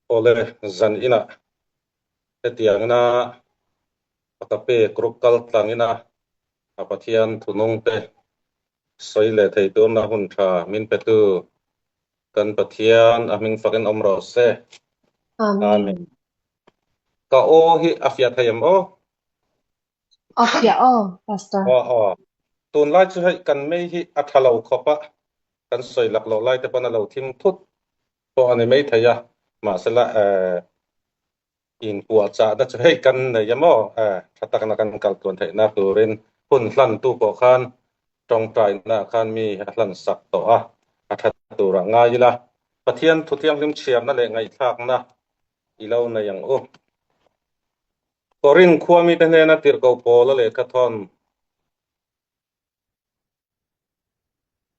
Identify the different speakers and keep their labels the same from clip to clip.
Speaker 1: Awle, zan inah hetiangina a ka pek ruk kal tlangina a Pathian thunungte sawi leh thei turna hun tha min petu kan Pathian a hming fakin awm rawh se.
Speaker 2: Amen.
Speaker 1: Amen. Ka aw hi a fiah thei em aw?
Speaker 2: A fiah aw, Pastor.
Speaker 1: Aw aw. Tunlai chu hei kan mei hi a tha lo khawp a, kan sawi lak loh lai te pawn a lo thim thut pawh a ni mai thei a, mahsela eh inpuahchahna chu hei kan nei a maw eh tha takna kan kal tluan theihna turin hun hlantu pawh khan tawngtaina ah khan mi a hlan sak tawh a, a tha turah ngai ila Pathian thu thianghlim chhiarna leh ngaihthlakna i lo nei ang u. Korin khua mite hnena tirhkoh Paula lehkha thawn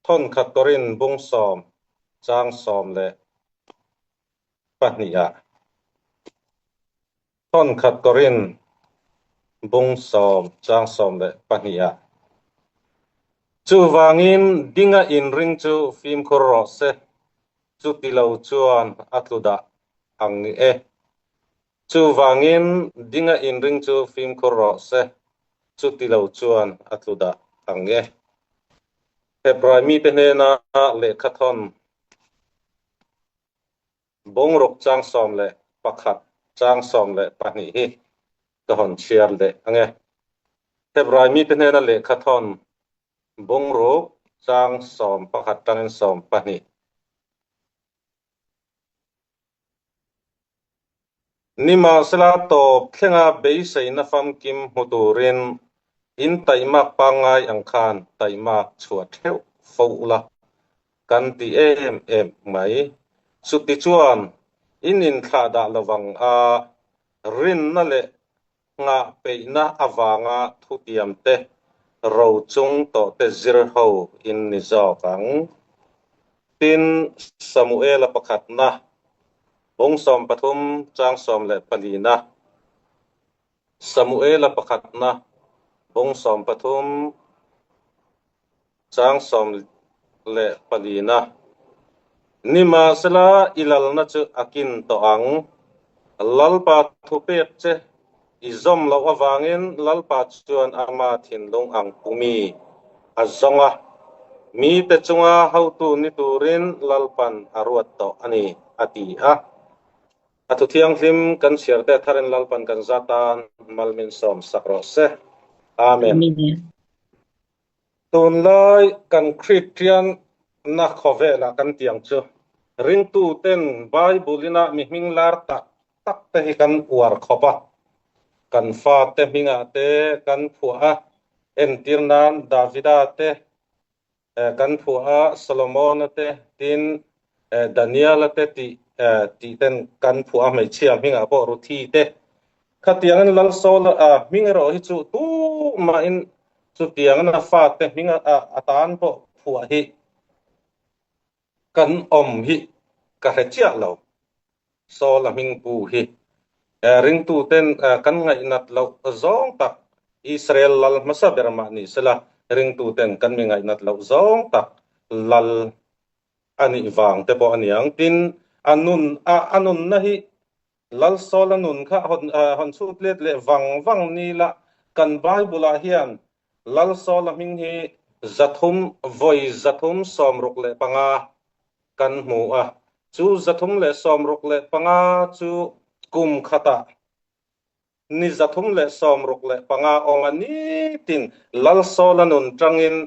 Speaker 1: Thawnkhat Korin bung sawm chang 12 ah Thawnkhat Korin bung sawm chang 12 ah Chuvangin dinga inring chu fimkhur rawh se, chuti lo chuan a tlu dah ang e. Chuvangin dinga inring chu fimkhur rawh se, chuti lo chuan a tlu dah ang e. Hebrai mite hnena lehkha thawn bungruk chang 11 chang 12 hi ka hawn chhiar leh ang e. Hebrai mite hnena lehkha thawn bungruk chang 11 tangin 12. Nimahsela tawp thlenga beiseina famkim hmu turin in taihmak pangngai ang khan taihmak chhuah theuh fo ula kan ti em em mai. Chutichuan in inthlahdah lovang a, rinna leh Nghah peihna avanga thutiam te, ro chung tawh te zir ho in ni zawk ang. Tin, Samuela pakhatna, bung 13 chang 14 na, Samuela pakhatna, bung 13 Chang 14 na. Nimahsela i lalna chu a kin tawh ang. Lalpa thupek che i zawm loh avangin Lalpa chuan ama thinlung ang pumi a zawng a, mite chunga hotu ni turin Lalpan a ruat tawh a ni, a ti a. A thu thianghlim kan chhiar te tharin Lalpan kan za tan mal min sawm sak rawh se. Amen.
Speaker 3: Amen.
Speaker 1: Tunlai kan Kristianna khawvelah kan ti ang chu, ringtuten Bible ina mi hming lar tak tak te hi kan uar khawp a, kan fate hmingah te kan phuah a, entir nan Davida te kan phuah a, Solomona te, tin Daniela te tih tih ten kan phuah a, hmeichhia hmingah pawh Ruthi te. Khatiangin Lal Saul hming erawh hi chu tumahin chutiangin a fate hming atan pawh phuah hi kan awm hi ka hre chiah lo. Saul a hming pu hi ringtuten kan ngaihnat loh zawng tak Israel lal hmasa ber mah ni sela ringtuten kan mi ngaihnat loh zawng tak lal a nih vang te pawh a ni ang. Tin, a nun a a nunna hi Lal Saul a nun kha hawn hawn chhut let leh vang vang ni la, kan Bible-ah hian Lal Saul a hming hi 300 vawi 365 kan hmu a, chu 365 chu kum khatah Ni 365 awm a nitin Lalsawla nun tangin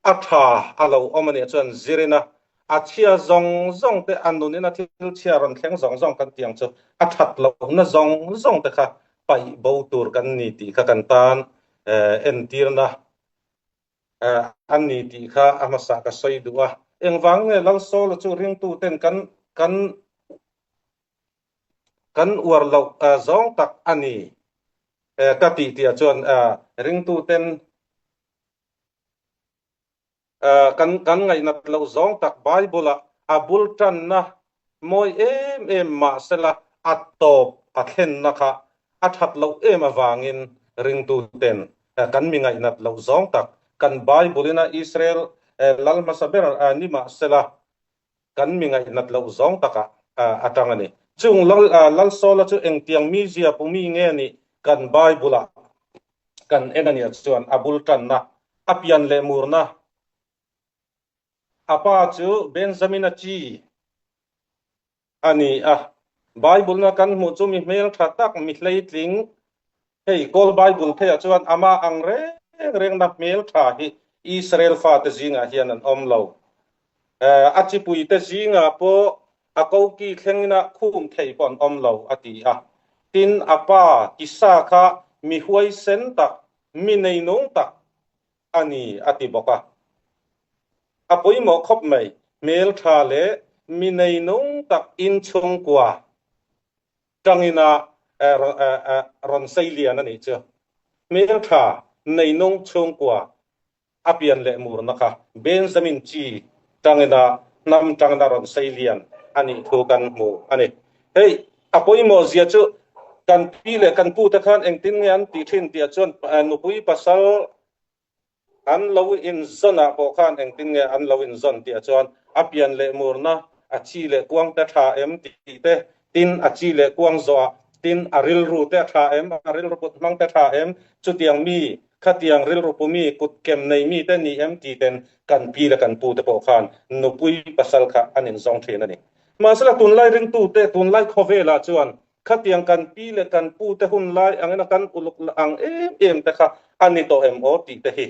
Speaker 1: a tha a lo awm a nih chuan zirin a, a chhia zawng zawng te, a nunin a thil chhia rawn thleng zawng zawng kan tih ang chu a that lohna zawng zawng te kha paih bo tur kan ni tih kha kan tan entirna a ni tih kha a hmasa ka sawi duh a. Engvang nge Lalsawla chu ringtuten kan kan Kan uar loh zawng tak a ni ka tih tihah chuan ringtuten kan kan ngaihnat loh zawng tak Bible-ah a bul tanna mawi em em mahsela a tawp a thlenna kha a that loh em avangin ringtuten kan mi ngaihnat loh zawng tak kan Bible-ina Israel lal hmasa ber ni mahsela Kan mi ngaihnat loh zawng takah a tang a ni. Chung Lal Lalsawla chu engtiang mizia pu mi nge nih kan Bible-ah kan en a nih chuan a bul tanna, a pian leh murna, a pa chu Benjamina chi a ni a. Bible-na kan hmuh chu mi hmeltha tak, mi hleitling, hei Kawl Bible pheiah chuan amah ang reng rengna hmeltha hi Israel fate zingah hian an awm lo. A chipuite zingah pawh a koki thlengina khum thei pawh an awm lo, a ti a. Tin, a pa Kisa kha mi huaisen tak, mi neinung tak a ni, a ti bawk a. A pawimawh khawp mai, hmeltha leh mi neinung tak inchhungkua tangina rawn sei lian a nih chu. Hmeltha neinung chhungkua a pian leh murna kha Benjamin chi tangina hnam tangina rawn sei lian a nih thu kan hmu a ni. Hei a pawimawh zia chu kan pi leh kan pute khan engtin nge an tih thin tih ah chuan nupui pasal An lo inzawnah pawh khan engtin nge an lo inzawn tih ah chuan a pian leh murna, a chi leh kuang te tha em tih te, tin a chi leh kuang zawhah tin a rilru te a tha em, a rilru put hmang te tha em, chutiang mi, khatiang rilru pu mi, kut kem nei mi te ni em tih ten kan pi leh kan pu te pawh khan nupui pasal kha an inzawng thin a ni. Mahsela tunlai ringtute, tunlai khawvelah chuan Khatiang kan pi leh kan pu te hun lai angin a kan uluk ang em em te kha a ni tawh em aw tih te hi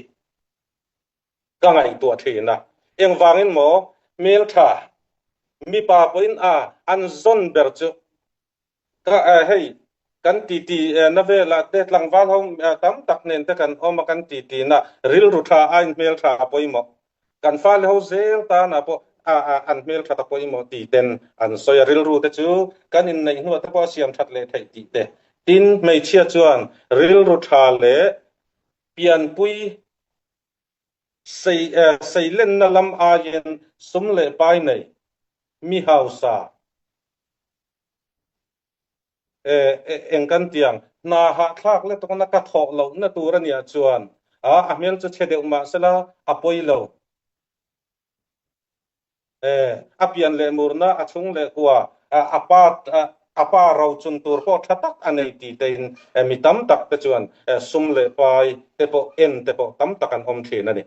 Speaker 1: ka ngaihtuah thin a. Engvangin maw hmeltha mipa pawhin a an zawn ber chu ka hei kan titi na velah te tlangval ho tam tak nen te kan awm a kan titi na rilru tha aiin hmeltha a pawimawh. Kan fale ho zel tanah pawh an hmel that a pawimawh tih ten an sawi a, rilru te chu kan inneih hnuah te pawh a siam that leh theih tih te. Tin, hmeichhia chuan rilru tha leh pianpui seilenna lam aiin sum leh pai nei mi hausa, Eng kan tiang, hna hahthlak le tawkna ka thawh lohna tur a nia chuan a a hmel chu chhe deuh mah sela a pawi lo. A pian leh murna a chhung leh kua a pa a pa ro chun tur pawh tha tak a nei ti tein mi tam tak te chuan sum leh pai te pawh en te pawh tam tak an awm thin a ni.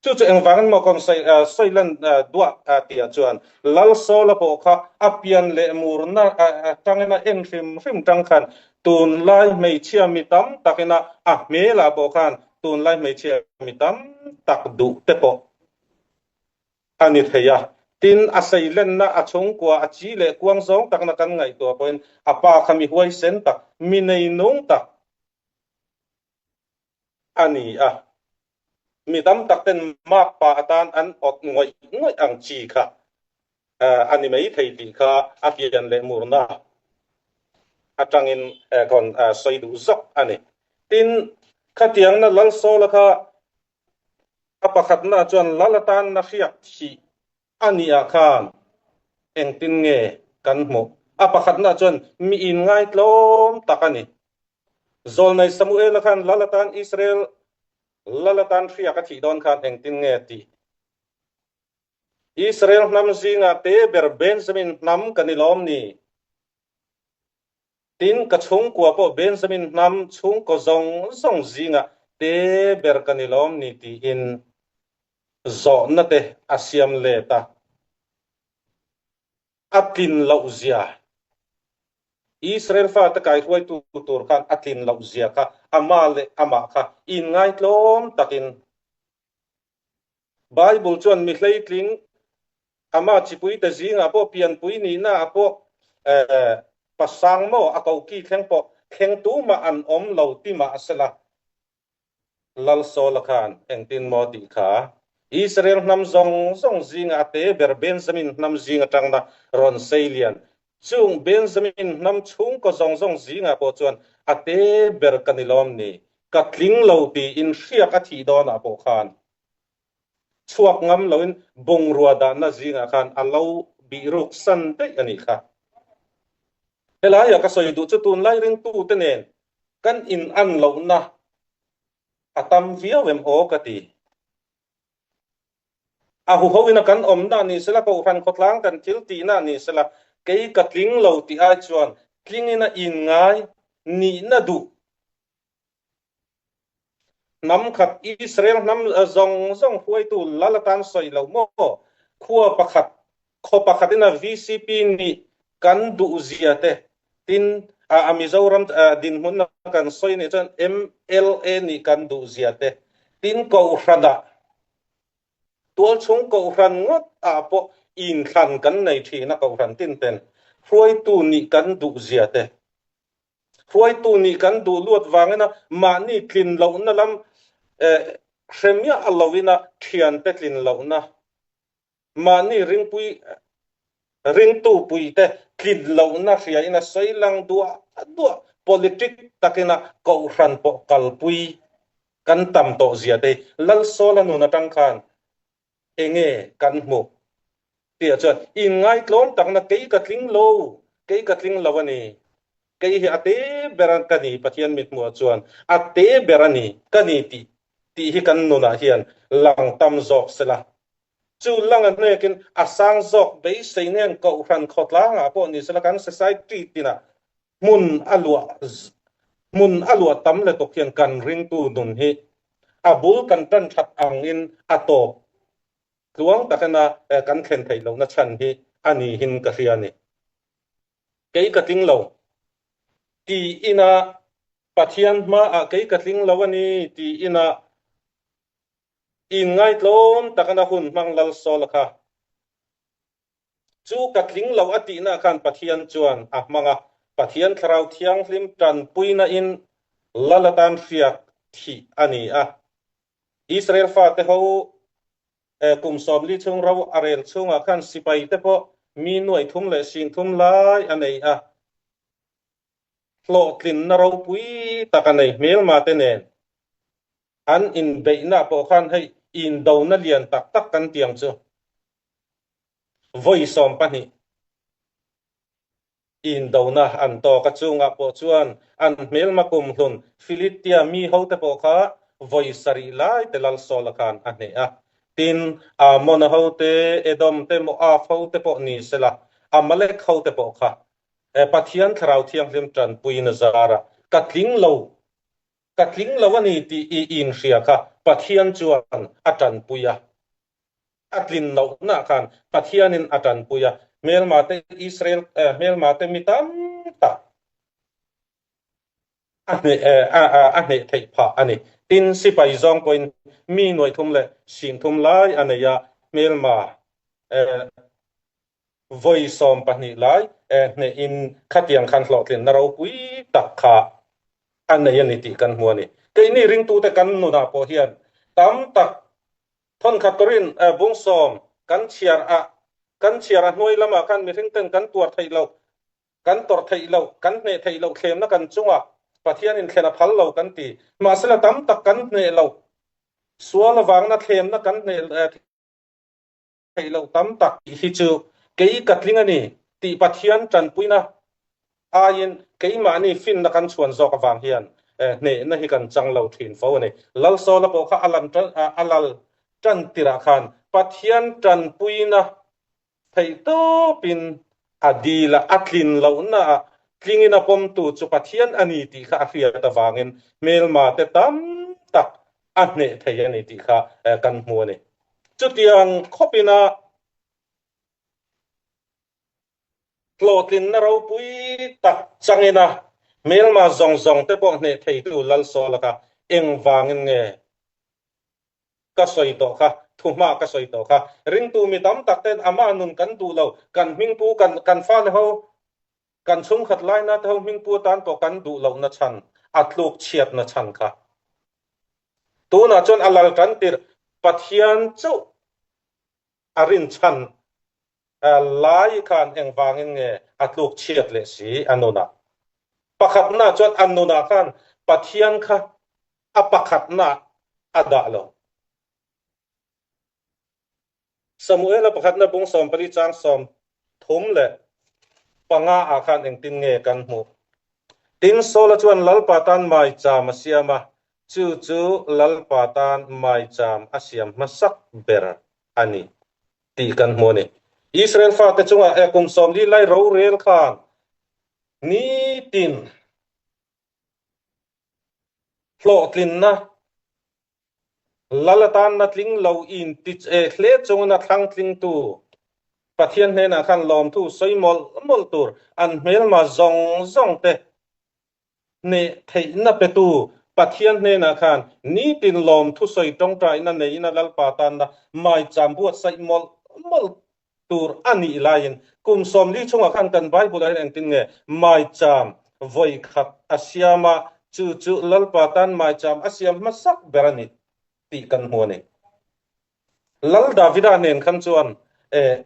Speaker 1: Chu chu engvangin maw kawn sawi lan duah tihah chuan Lalsawla pawh kha a pian leh murna atangin a en hrim hrim tang khan tunlai hmeichhia mi tam takin a a hmelah pawh khan tunlai hmeichhia mi tam tak duh te pawh a ni thei a. Tin, a seilenna a chhungkua a chi leh kuang zawng takna kan ngaihtuah pawhin a pa kha mi huaisen tak, mi neinung tak a ni a. Mi tam tak ten makpa atan an awt ngawih ngawih ang chi kha a ni mai thei tih kha a pian leh murna atangin kawn sawi duh zawk a ni. Tin, khatiangna Lalsawla kha a pakhatna chuan Lal atan a hriak thih a nih ah khan engtin nge kan hmuh? A pakhatna chuan mi inngaitlawm tak a ni. Zawlnei Samuela khan Lal atan Israel Lal atan hriak a thih dawn khan engtin nge a tih? Israel hnam zingah te ber Benjamin hnam ka ni lawm ni? Tin, ka chhungkua pawh Benjamin hnam chhungkaw zawng zawng zingah te ber ka ni lawm ni tiin zawhna te a siam let a. A tlin loh zia, Israel fate kaihruaitu tur khan a tlin loh zia kha amah leh amah kha inngaitlawm takin Bible chuan mi hleitling amah chipuite zingah pawh pianpui nihna ah pawh pasang maw a koki thleng pawh thleng tumah an awm lo ti mah a sela. Lalsawla khan engtin maw tih kha Israel hnam zawng zawng zinga a te ber Benjamin hnam zing atangna rawn sei lian. Chung Benjamin hnam chhungkaw zawng zawng zingah pawh chuan a te ber ka ni lawm ni, ka tling lo tiin hriak a thih dawnah pawh khan chhuak ngam loin bungrua dahna zingah khan a lo bihruk san daih a nih kha. Helaia ka sawi duh chu tunlai ringtute nen kan in an lohna a tam viau em aw ka ti. A huho ina kan awmna ni sela, Kohhran khawtlang kan thil tihna ni sela, Kei ka tling lo tih ai chuan tlingin a inngai nihna duh. Hnam khat Israel hnam zawng zawng hruaitu lal atan sawi lo maw? Khua pakhat, khaw pakhatin a VCP nih kan duhzia te, tin a Mizoram dinhmunna kan sawi nih chuan mla nih kan duhzia te, tin Kohhranah Tualchhung Kohhran ngawt ah pawh inthlan kan nei thin a Kohhran tin ten hruaitu nih kan duhzia te, Hruaitu nih kan duh luat vangin a mahni tlin lohna lam hre miah loin a thiante tlin lohna, mahni ringpui ringtu puite tlin lohna hriain a sawi lang duah duah. Politic takin a kohhran pawh kalpui kan tam tawh zia te hi Lalsawla nun atang khan Enge kan hmuh? Tih ah chuan inngaihtlawm takna kei ka tling lo, kei ka tling lo a ni. Kei hi a te ber a ka ni Pathian mithmuh ah chuan a te ber a ni ka ni tih tih hi kan nunah hian lang tam zawk sela. Chu lang a hnekin a sang zawk beisei nen Kohhran khawtlangah pawh ni sela kan society tinah hmun a luah hmun a luah tam letuk hian kan ringtu nun hi a bul kan tan that angin a tawp tluang takina kan thlen theih lohna chhan hi a nihin ka hria a ni. Kei ka tling lo tiin a Pathian hmaah kei ka tling lo a ni tiin a inngaitlawm takina hun hmang Lalsawla kha Chu ka tling lo a tihna khan Pathian chuan a hmang a, Pathian Thlarau Thianghlim tanpuina in lal atan hriak thih a ni a. Israel fate ho kum 40 chhung ro a rel chhungah khan sipai te pawh mi nuai thum leh sing thum lai a nei a, hlawhtlinna ropui tak a nei hmelma te nen an inbeihna pawh khan hei indona lian tak tak kan tiang chu Vawi 12 indona an tawk a, chungah pawh chuan an hmelma kumhlun Philitia mi hote pawh kha vawi sarih lai te lal Saula khan a hneh a. Tin, Amona hote, Edom te, Moab hote pawh ni sela, Amalek hote pawh kha Pathian Thlarau Thianghlim tanpuina zarah ka tling lo, ka tling lo a ni tih i inhria kha Pathian chuan a tanpui a. A tlin lohna khan Pathianin a tanpui a, hmelmate Israel hmelmate mi tam tak a hneh a hneh theih phah a ni. Tin, sipai zawng pawhin mi nuaih thum leh 30 lai a nei a, hmelma vawi 12 lai hnehin khatiang khan hlawhtlinna ropui tak kha a nei a ni tih kan hmu a ni. Keini ringtute kan nunah pawh hian tam tak Thawnkhat Korin bung sawm kan chhiar a, kan chhiar a hnuai lamah khan mihring ten kan tuar theih loh, kan tawrh theih loh, kan hneh theih loh thlemna kan chungah Pathianin thlen a phal lo kan ti. Mahsela tam tak kan hneh loh, sual avangna thlemna kan hneh theih loh tam tak tih hi chu kei ka tling a ni tih Pathian tanpuina aiin keimahni finna kan chhuan zawk avang hian hnehna hi kan chang lo thin fo a ni. Lalsawla pawh kha a lan a lal tan tirah khan Pathian tanpuina theihtawpin a dil a, a tlin lohnaah tlingin a pawmtu chu Pathian a ni tih kha a hriat avangin hmelmate tam tak a hneh thei a ni tih kha kan hmu a ni. Chutiang khawpin a hlawhtlinna ropui tak changin a hmelma zawng zawng te pawh hneh theitu Lalsawla kha engvangin nge ka sawi tawh kha, thuhma ka sawi tawh kha. Ringtu mi tam tak ten amah nun kan duh lo, kan hmingpu, kan kan fale ho, kan chhungkhat laina te ho hmingpu atan pawh kan duh lohna chhan, a tluk chhiatna chhan kha. Tunah chuan a lal tan tirh Pathian chauh a rinchhan lai khan engvangin nge a tluk chhiat leh si a nunah? Pakhatna chuan a nunah khan Pathian kha a pakhatna a dah lo. Samuela pakhatna bung 14 chang 35 ah khan engtin nge kan hmuh? Tin, Saula chuan Lalpa tan maicham a siam a, chu chu Lalpa tan maicham a siam hmasak ber a ni tih kan hmu a ni. Israel fate chungah he kum 40 lai rorel khan nitin hlawhtlinna lal atan na tling lo in ti hle chungin a thlang tlingtu Pathian hnenah khan lawmthu sawi mawlh mawlh tur an hmelma zawng zawng te Hneh theihna petu Pathian hnenah khan nitin lawm thusawi tawngtaina neiin a Lalpa tanna maicham buatsaih mawlh mawlh tur a nih laiin kum 40 chungah khan kan Bible-ah hian engtin nge maicham vawi khat a siam a, chu chu Lalpa tan maicham a siam hmasak ber a ni tih kan hmu a ni. Lal Davida nen khan chuan eh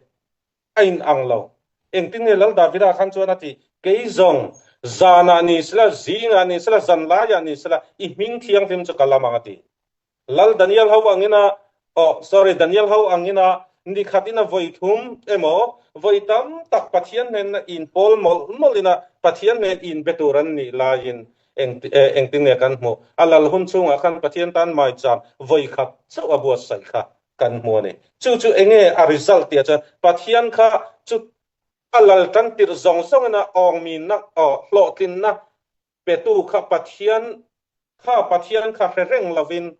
Speaker 1: a in ang lo. Engtin nge Lal Davida khan chuan a ti, Kei zawng, zanah ni sela, zingah ni sela, zanlaiah ni sela, i hming thianghlim chu ka lam ang a ti. Lal Daniel ho angin a, oh, sorry, Daniel ho angin a, ni khatin a vawi thum emaw, vawi tam tak Pathian hnenna in pawl mawlh mawlhin a Pathian hnen in be tur an nih laiin eng, engtin nge kan hmuh? A lal hun chhungah khan Pathian tan maicham vawi khat chauh a buatsaih kha. kan hmu a ni. Chu chu enge a result tih ah chuan Pathian kha chu a lal tan tirh zawng zawngin a awngminna, hlawhtlinna petu kha Pathian kha Pathian kha hre reng lovin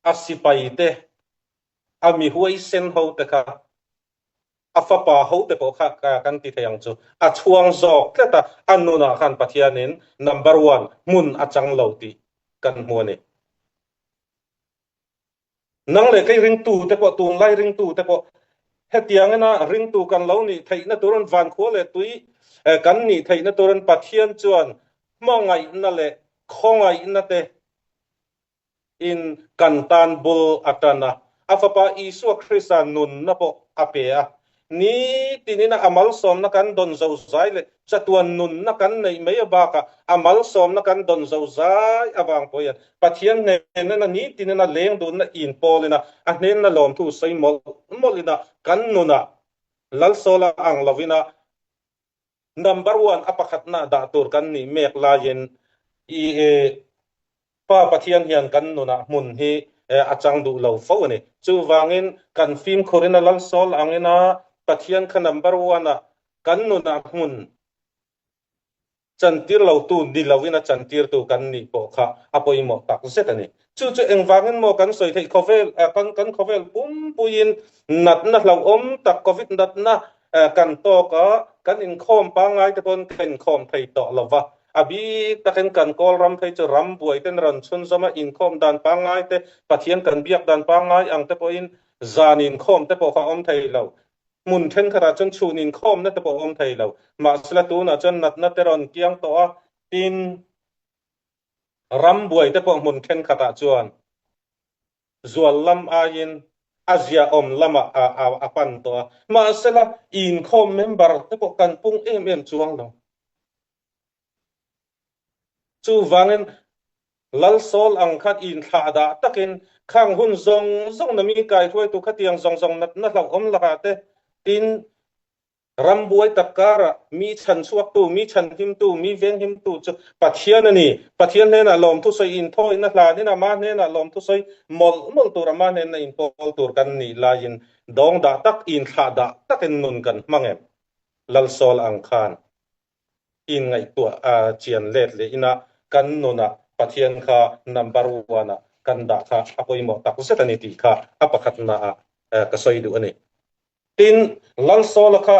Speaker 1: a sipai te, a mi huaisen ho te kha, a fapa ho te pawh kha kan ti thei ang chu, a chhuang zawk tlat a, a nunah khan Pathianin number one hmun a chang lo tih kan hmu a ni. Nang leh kei ringtu te pawh, tunlai ringtu te pawh hetiang ina ringtu kan lo nih theihna turin vankhua leh tui kan nih theihna turin Pathian chuan hmangaihna leh khawngaihna te in kan tan bul a tan a. A Fapa Isua Krista nunna pawh a pe a. Nitin ina a malsawmna kan dawn zo zai leh chatuan nunna kan neih mai bakah a malsawmna kan dawn zo zai avang pawh hian Pathian hnenena nitin ina leng dunna inpawl ina a hnenna lawmthu sawi mawlh mawlh ina kan nunah Lalsawla ang lovina Number one a pakhatna dah tur kan nih mek laiin i Pa Pathian hian kan nunah hmun hi a chang duh lo fo a ni. Chuvangin kan fimkhurin a lalsawl angin a Pathian kha number one ah kan nunah hmun chantir lotu ni loin a chantirtu kan nih pawh kha a pawimawh tak zet a ni. Chu chu engvangin maw kan sawi theih khawvel kan kan khawvel pumpuiin natna hlauhawm tak covid natna kan tawk a, kan inkhawm pangngai te pawn ka inkhawm thei tawh lo va, a bik takin kan kawl ram phei chu ram buai ten rawn chhunzawm a, inkhawm dan pangngai te, Pathian kan biak dan pangngai ang te pawhin zan inkhawm te pawh kha a awm thei lo, hmun thenkhatah chuan chhun inkhawmna te pawh a awm thei lo, mahsela tunah chuan natna te rawn kiang tawh a, tin ram buai te pawh hmun thenkhatah chuan. Zual lam aiin a ziaawm lamah a pan tawh a, mahsela inkhawm member te pawh kan pung em em chuang lo. Chuvangin Lalsawl ang khan inthlah dah takin khang hun zawng zawng na mi kaihruaitu khatiang zawng zawng natna hlauhawm lakah te tin Ram buai tak karah mi chhan chhuaktu, mi chhan himtu, mi veng himtu chu Pathian a ni. Pathian hnenah lawmthu sawi inthawina hlanin ama hnenah lawmthu sawi mawlh mawlh tur, ama hnenah inpawl tur kan nih laiin dawng dah tak, inthlah dah takin nun kan hmang em? Lalsawl ang khan inngaihtuah chian let leh ina kan nunah Pathian kha number one ah kan dah kha a pawimawh tak zet a ni tih kha a pakhatnaah ka sawi duh a ni. Tin, Lalsawla kha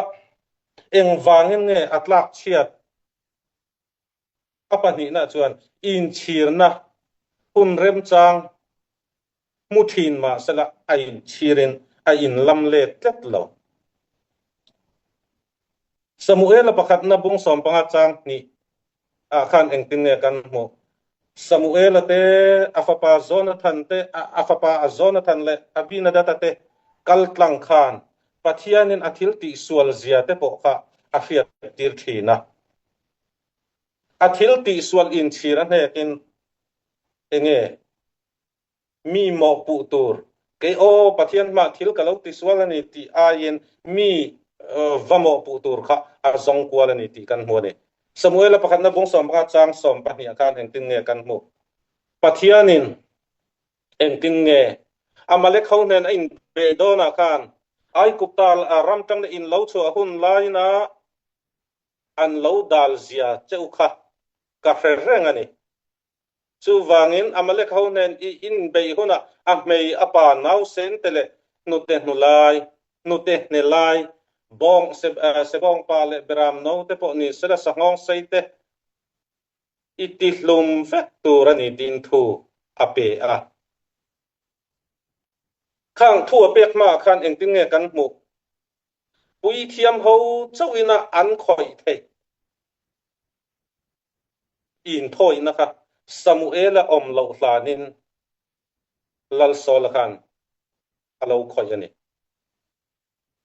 Speaker 1: engvangin nge a tlak chhiat? A pahnihna chuan inchhirna hun remchang hmu thin mahsela a inchhirin a inlam let tlat lo. Samuela pakhatna bung 15 chang hnih ah khan engtin nge kan hmuh? Samuela te, a fapa Jonathan te, a fapa a Jonathan leh Abinadata te kal tlang khan Pathianin a thil tihsual zia te pawh kha a hriattir thin a. A thil tihsual inchhir a hnekin enge Mi mawhpuh tur, kei aw Pathian hmah thil ka lo tisual a ni tih aiin mi va mawhpuh tur kha a zawng kual a ni tih kan hmu a ni. Samuela pakhatna bung 15 chang 12 ah khan engtin nge kan hmuh? Pathianin engtin nge Amalek ho hnen a inbeh dawnah khan? Aigupta ram tang leh in lo chhuah hun laina an lo dal zia che u kha ka hre reng a ni. Chuvangin Amalek ho nen i inbeih hunah a hmei a pa nausen te leh hnute hnulai, hnute hne lai, bawng sebawng pa leh beram no te pawh ni sela sanghawng sei te i tihlum vek tur a ni tiin thu a pe a. Khang thu a pek hmaah khan engtin nge kan hmuh? Puithiam ho chauhin a an khawih theih. Inthawihna kha Samuela awm loh hlanin Lal Saula khan a lo khawih a ni.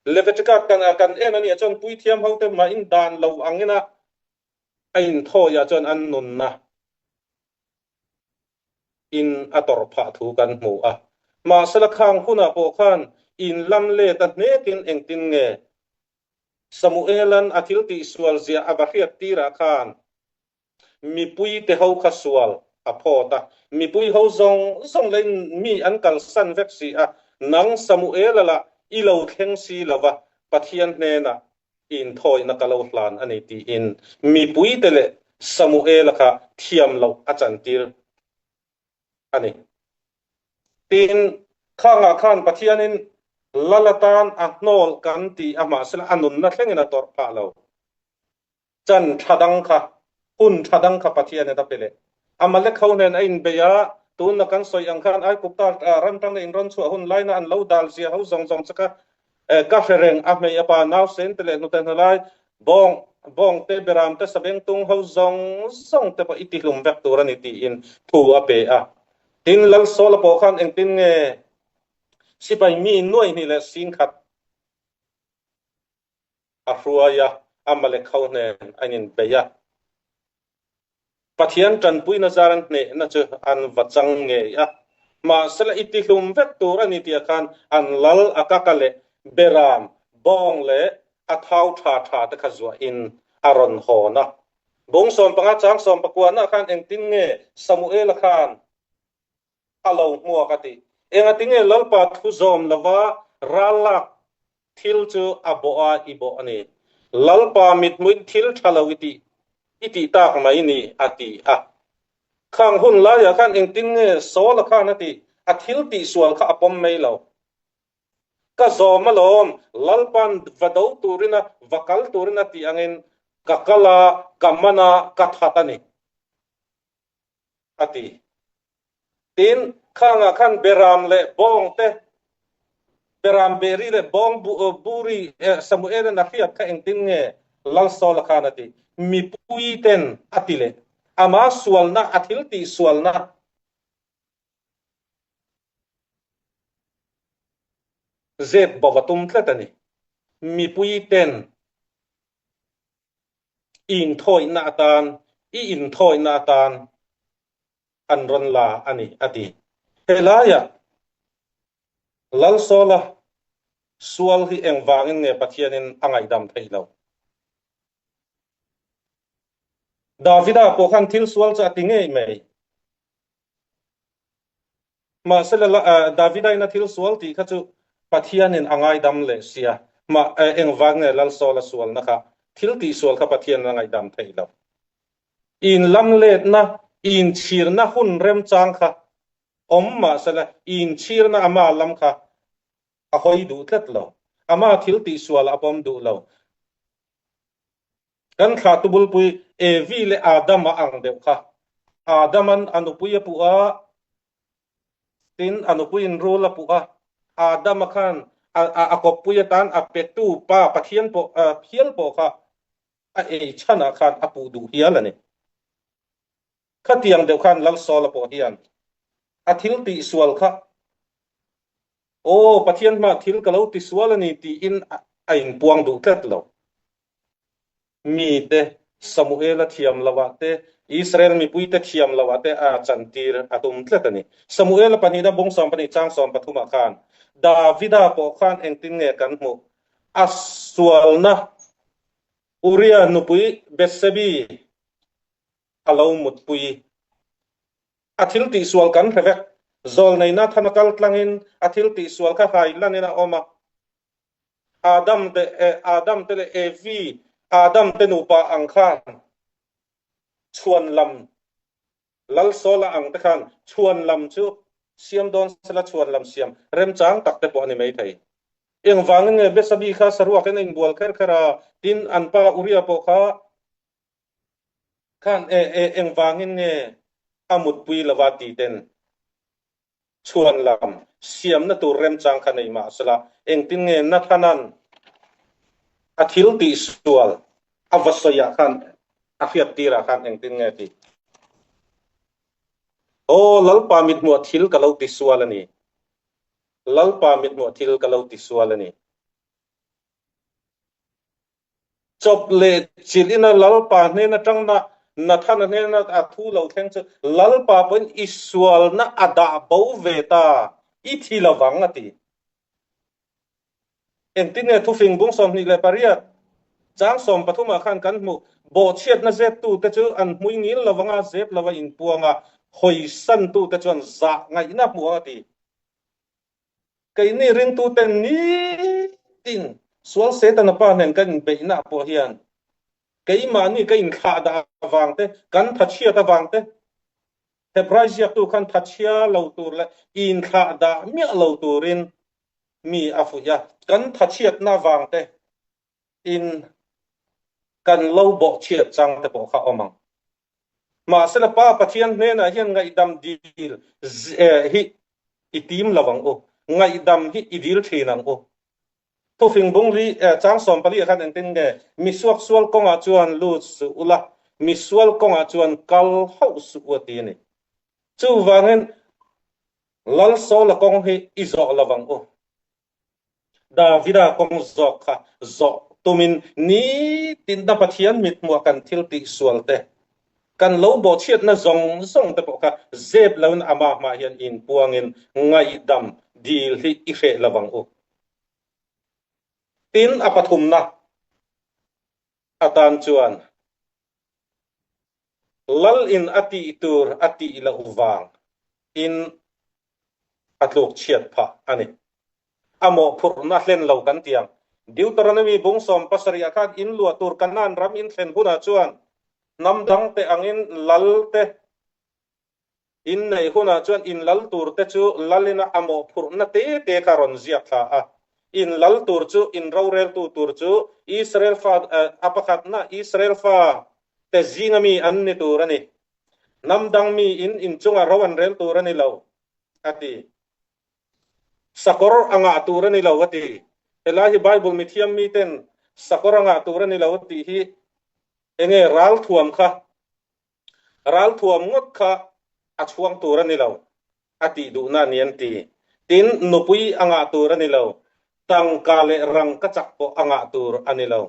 Speaker 1: Leviticus kan kan en a nih chuan puithiam hote mahin dan lo angin a a inthawihah chuan an nunna in a tawrh phah thu kan hmu a. Mahsela khang hunah pawh khan in lam let a hnekin engtin nge Samuelan a thil tihsual zia a va hriat tirah khan mipuite ho kha sual a phawt a, mipui ho zawng zawng leh mi an kalsan vek si a, nang Samuela lah i lo thleng si lo va, Pathian hnenah inthawihna ka lo hlan a ni tiin mipuite leh Samuela kha thiam loh a chantir a ni. Tin, khangah khan Pathianin lal atan a hnawl kan ti a, mahsela a nunna thlengin a tawrh phah lo. Chan tha dang kha, hun tha dang kha Pathianin a pe leh. Amalek ho nen a inbei a, tunna kan sawi ang khan Aigupta ram tangna in rawn chhuah hun laina an lo dal zia ho zawng zawng che kha Ka hre reng a hmei a pa nausen te leh hnute hnalai bawng bawng te beram te sabeng tung ho zawng zawng te pawh i tihlum vek tur a ni tiin thu a pe a. Tin, Lal Sawla pawh khan engtin nge sipai mi nuaihnih leh singkhat a hruai a, Amalek ho hnen a inbei a. Pathian tanpuina zar an hnehna chu an va chang ngei a, mahsela i tihlum vek tur a ni tih ah khan an lal a kaka leh beram, bawng leh a thau tha tha te kha zuahin a rawn hawn a. Bung 15 chang 19 ah khan engtin nge Samuela khan a lo hmuak a ti. Engatinge Lalpa thu zawm lova ral lak thil chu a bawh a i bawh a ni. Lalpa mithmuin thil tha lo i tih i tih tak mai ni a ti a. Khang hun laiah khan engtin nge Saul-a khan a tih? A thil tihsual kha a pawm mai lo. Ka zawm alawm, Lalpa'n va do turin a va kal turin a tih angin ka kal a, ka man a, ka that a ni. A ti. Tin, khangah khan Beram leh bawng te, Beram beri leh bawng buri Samuel-a'n a hriat kha engtin nge Lal Saul-a khan a ti? Mipui ten a ti leh. Ama sualna, a thil tih sualna zep bo a tum tlat a ni. Mipui ten I inthawihna atan, i inthawihna atan an rawn la a ni, a ti. Helaiah Lalsawla sual hi engvangin nge Pathianin a ngaihdam theih loh? Davida pawh khan thil sual chu a ti ngei mai. Mahse Davida in a thil sual tih kha chu Pathianin a ngaidam leh sia. Mah engvang nge Lal Saul a sualna kha thil tih sual kha Pathianin a ngaihdam theih lo. Inlamletna, inchhirna hun remchang kha awm mahsela inchhirna ama lam kha a hawi duh tlat lo. Ama thil tih sual a pawm duh lo. Kan thlahtu bulpui Evi leh Adama ang deuh kha. Adaman a nupui a puh a, tin a nupuiin rul a puh a. Adama khan a kawppui atan a petu pa Pathian pawh hial pawh kha a ei chhanah khan a puh duh hial a ni. Khatiang deuh khan Lal Sawla pawh hian a thil tihsual kha Aw Pathian hmaah thil ka lo tisual a ni tiin a inpuang duh tlat lo. Mite, Samuela thiam lohah te, Israel mipuite thiam lohah te a chantir a tum tlat a ni. Samuela pahnihna bung 12 chang 13 ah khan Davida pawh khan engtin nge kan hmuh? A sualna Uria nupui Bethsebi a lo mutpui. A thil tihsual kan hre vek. Zawlneina thana kal tlangin a thil tihsual kha hai lanin a awm a. Adam te Adam te leh Evi, Adam te nupa ang khan chhuan lam Lal Sawla ang te khan chhuan lam chu siam dawn sela chhuan lam siam remchang tak te pawh a ni mai thei. Engvangin nge Besabi kha saruakin a inbual kher kher a, tin an pa Uria pawh kha khan e e engvangin nge a mutpui lova ti ten chhuan lam siamna tur remchang kha nei mah sela engtin nge Nathanan a thil tih sual a va sawiah khan a hriat tirah khan engtin nge tih Aw Lalpa mithmuah thil ka lo ti sual a ni. Lalpa mithmuah thil ka lo ti sual a ni. Chawp leh chilh ina Lalpa hnen atangna Nathana hnena a thu lo thleng chu Lalpa pawhin i sualna a dah bo ve ta, i thi lovang a ti. Engtin nge thufing bung 28 chang 13 ah khan kan hmuh, Bawhchhiatna zettute chu an hmui ngil lovanga zep lova inpuang a, hawisantute chuan zah ngaihna hmuh ang a ti. Keini ringtute nitin sual Setana pa nen kan inbeihna pawh hian keimahni ka inthlah dah avang te, kan thachhiat avang te, Hebrai ziaktu khan thachhia lo tur leh inthlah dah miah lo turin mi a fuih a, kan thachhiatna avang te in kan lo bawhchhiat chang te pawh kha awm ang. Mahsela Pa Pathian hnenah hian ngaihdam dil hi i tim lo ang u, ngaihdam hi i dil thin ang u. Thufing bung li chang 14 ah khan engtin nge, Misuaksual kawngah chuan lut suh ula, misual kawngah chuan kal hauh suh u a ti a ni. Chuvangin Lalsawla kawng hi i zawh lo ang u. Davida kawng zawk kha zawh tumin nitin na Pathian mithmuah kan thil tihsual te, kan lo bawhchhiatna zawng zawng te pawh kha zep loin amah hmah hian inpuangin ngaihdam dil hi i hreh lo ang u. Tin, a pathumna atan chuan Lal in a tih tur a tih loh vang in a tluk chhiat phah a ni. A mawhphurhna hlen lo kan ti ang. Deuteronomy bung 17 ah khan in luah tur Kanaan ram in thlen hunah chuan hnam dang te angin lal te In neih hunah chuan in lal tur te chu lalina a mawhphurhna te te kha rawn ziak thla a. In lal tur chu, in roreltu tur chu Israel fa, a pakhatna Israel fa te zinga mi an ni tur a ni. Hnam dang mi in inchunga ro an rel tur a ni lo, a ti. Sakawr a ngah tur a ni lo, a ti. Helai hi Bible mithiam miten sakawr a ngah tur a ni lo tih hi enge ralthuam kha Ralthuam ngawt kha a chhuang tur a ni lo, a tih duhna a ni an ti. Tin, nupui a ngah tur a ni lo, tangka leh rangka chak pawh a ngah tur a ni lo.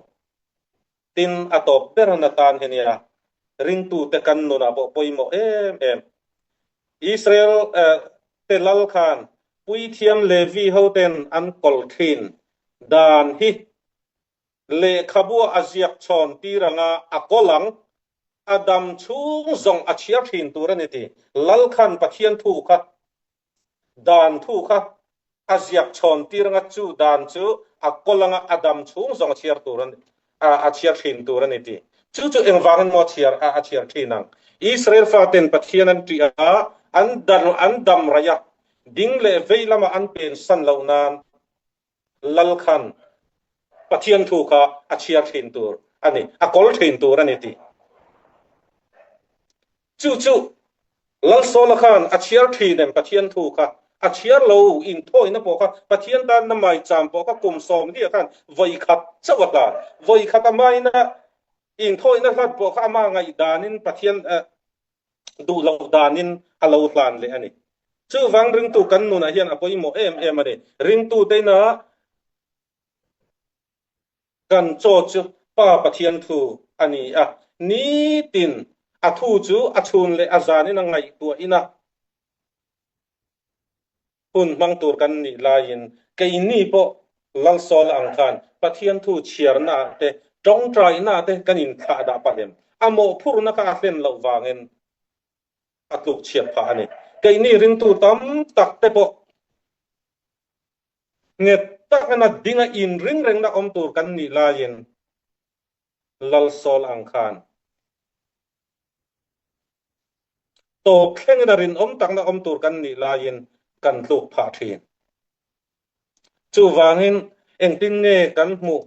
Speaker 1: Tin, a tawp ber na tan hi nia, ringtute kan nunah pawh pawimawh em em. Israel te lal khan puithiam Levi hoten an kawl thin dan hi Lehkhabua a ziak chhawn tir anga a kawl ang, a dam chhung zawng a chhiar thin tur a ni ti. Lal khan Pathian thu kha, dan thu kha a ziak chhawn tir anga chu dan chu a kawl anga a dam chhung zawng a chhiar tur a ni, a chhiar thin tur a ni ti. Chu chu engvangin maw a chhiar a chhiar thin ang? Israel faten Pathian an ṭih a, an dan an dam raih a, ding leh vei lama an pen san loh nan Lal khan Pathian thu kha a chhiar thin tur a ni, a kawl thin tur a ni tih. Chu chu Lal Sawla khan a chhiar thin em Pathian thu kha? A chhiar lo, inthawina pawh kha Pathian tanna maicham pawh kha kum 40 khan vawi khat chauh a hlan. Vawi khat a maina inthawina hlat pawh kha ama ngaihdanin Pathian duh loh danin a lo hlan leh a ni. Chuvang ringtu kan nunah hian a pawimawh em em a ni. Ringtu te ina kan chaw chu Pa Pathian thu a ni a, nitin a thu chu a chhun leh a zanin a ngaihtuah ina Hun hmang tur kan nih laiin keini pawh Lalsawla ang khan Pathian thu chhiarnaah te, tawngtainaah te kan inthlah dah pah em? A mawhphurhna kha a hlen loh vangin a tluk chhiat phah a ni. Keini ringtu tam tak te pawh nghet. takina dinga inring rengna awm tur kan nih laiin Lal Saul ang khan tawp thlengin a rinawm takna awm tur kan nih laiin kan tluk phah thin. Chuvangin engtin nge kan hmuh?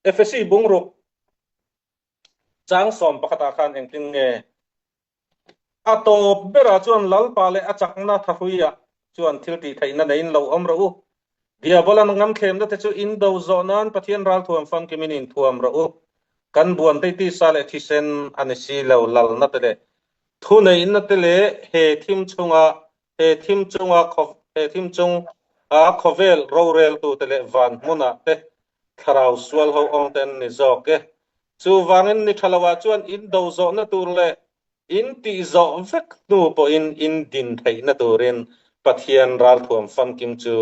Speaker 1: Efesi bungruk chang sawm pakhatah khan engtin nge A tawp berah chuan Lalpa leh a chakna thahruiah chuan thil tih theihna neiin lo awm rawh u. Diabolan ngamthlemna te chu in do zawh nan Pathian ralthuam famkimin in thuam rawh u. Kan buan te tisa leh thisen a ni si lo, lalna te leh thuneihna te leh he thim chunga he thim chunga he thim chung a khawvel roreltu te leh van hmunah te thlarau sual ho awm te an ni zawk e. Chuvangin ni tha loah chuan in do zawhna tur leh in tih zawh vek hnu pawhin in din theihna turin Pathian ralthuam famkim chu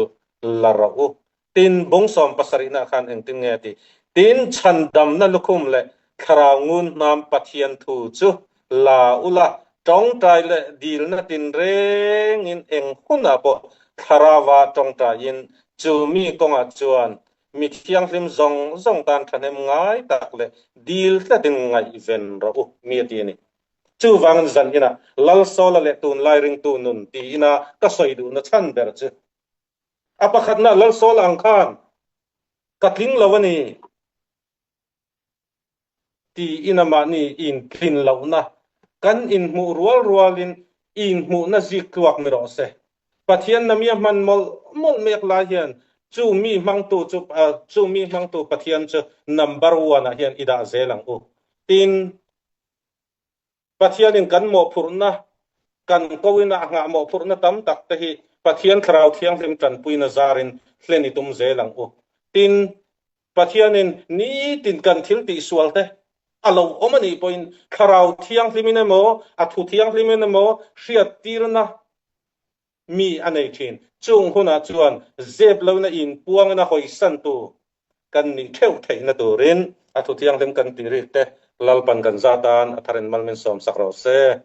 Speaker 1: la rawh u. Tin, bung 17 nah khan engtin nge a ti? Tin, chhandamna lukhum leh thlarau ngun hnam Pathian thu chu la ula, tawngtai leh dilna tinrengin eng hunah pawh thlarauva tawngtaiin chu mi kawngah chuan mi thianghlim zawng zawng tan thahnem ngai tak leh dil tlatin ngaihven rawh u, mi a ti a ni. Chuvangin zan inah Lalsawla leh tunlai ringtu nun tiin a ka sawi duhna chhan ber chu a pakhatna Lalsawla ang khan ka tling lo a ni. Tiin amahni intlin lohna kan inhmuh rual rualin inhmuhna zik tluak ni rawh se. Pathian namia hman mawlh mawlh mek lai hian chu mi hmangtu chu chu mi hmangtu Pathian chu number one ah hian i dah zel ang u. Tin, Pathianin kan mawhphurhna, kan koina a nghah mawhphurhna tam tak te hi Pathian Thlarau Thianghlim tanpuina zarin hlen i tum zel ang u. Tin, Pathianin nitin kan thil tihsual te a lo awm a nih pawhin Thlarau Thianghlimin emaw, a Thu Thianghlimin emaw hriattirna mi a nei thin. Chung hunah chuan zep lohna inpuangin a hawisantu kan nih theuh theihna turin a thu thianghlim kan tih rik te Lalpan kan zat tan a tharin mal min sawmsak rawh se.